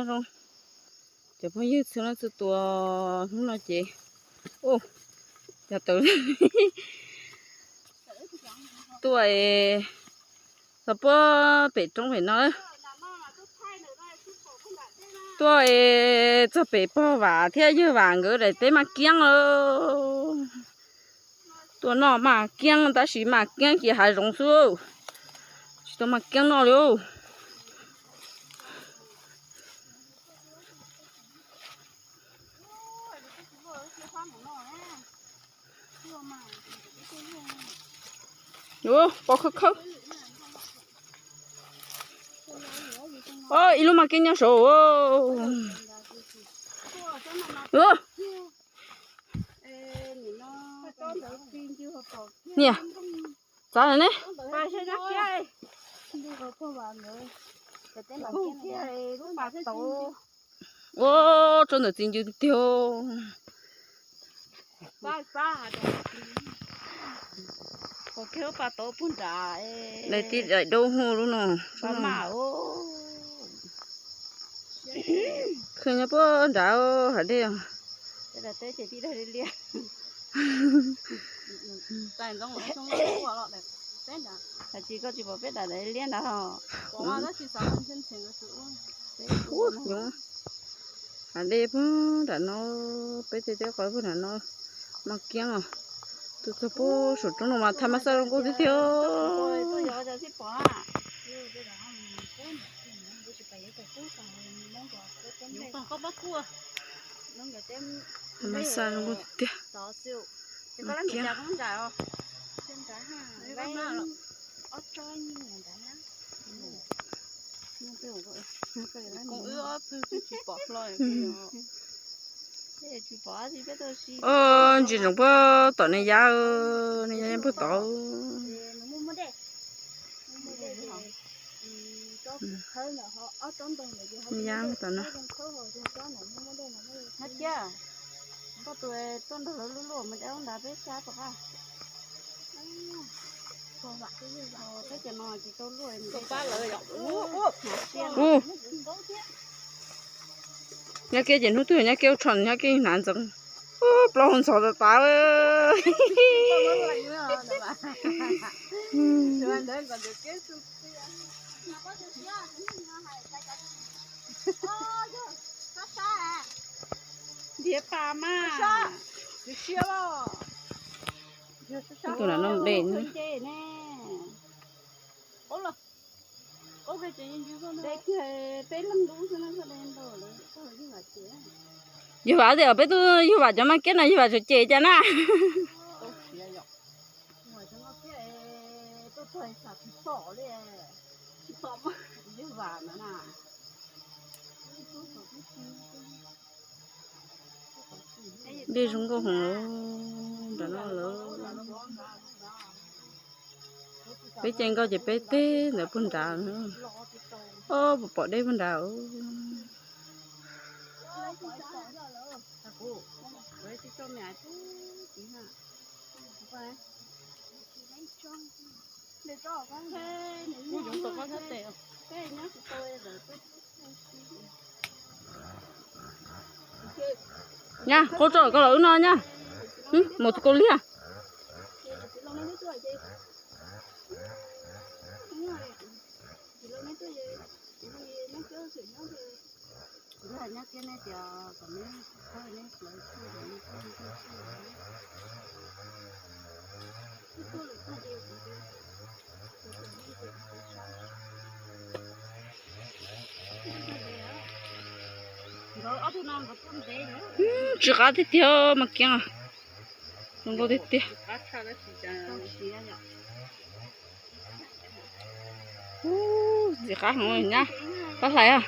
Zoo, cov phooj ywg txhua leej txhua tus, hnub no ces, u, yog tawm tuaj txog puag pem roob pem no, tuaj txog pem pog Vam thiab yawg Vam nkawd daim teb mas kiab lawm. Tuaj noj mas kiab tab sis mas kiab kiag hav zoov xwb, tsis tau mas kiab noj li. Pom khawb khawb. Ib lub mas kiab nyob saud. Niam, txav lawm ne. Ua, tsob ntawm txiv ncw tiag tiag. Daim tib daim daub hu lub no. Khw nyob puag nrad hav dej. Koj tsis pom peb daim liab ntawd. Hav dej puag nram no, peb tej teb qhov puag nram no mas kiab os. Tuaj txog puag saum roob no mas thaj ma xaj zoo nkauj tiag tiag. Thaj ma xaj zoo nkauj tiag tiag. Mas kiab. Ntsis ntsoov puag tom nej yab, nej yab nyob puag tod. Nej yab tom no. U, nyob kiab ces hnub twg nyob kiab ua tsho nyob kiab hnav ntxeev. U, plaub hau ntxhov tas tas. Ntiav pas mas. Tus no noj dej ne. Yawg Vam tias peb tuaj yawg Vam cov mas kiab no yawg Vam tseem cem cas na. Dej zoo nkauj heev lawm, nram no lawm. Peb caij nkoj ces peb teb ntawd puag nrad. Ob, puas pom dej puag nrad. Nyab, qhov tso koj los wb noj nyab. Mus tus kaus liag. Tsw qab tiag tiag mas kiab. Zoo nkauj tiag tiag. Ntxim qab heev nyab, pab hlais.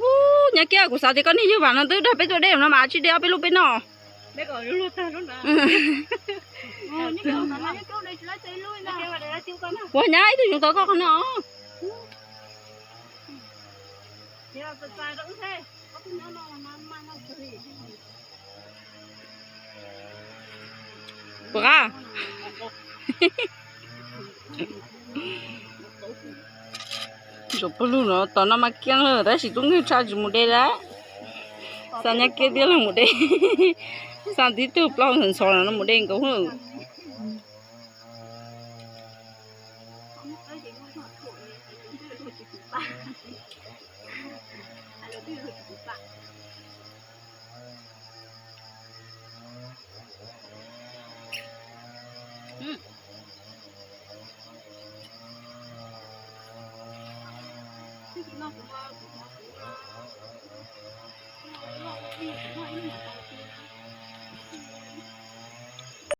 Ub, nyab kiab, kuv xav tias koj niag yawg Vam no twb dag peb tua dej no mas tsij de ob peb lub peb noj. Ua nyab, ib tug yoov tau koj qhov no. Ua, nyab, ib tug yoov tau koj qhov no. Puas qab? Zaum pawg lug no tom no mas kiag lawm tab sis tub nkeeg tshaj tsis mus de lawm. Xa nyab kiab tiab los mus de. Xa tib tug plaub ntxhov ntxhov no mus de nkaus lawm.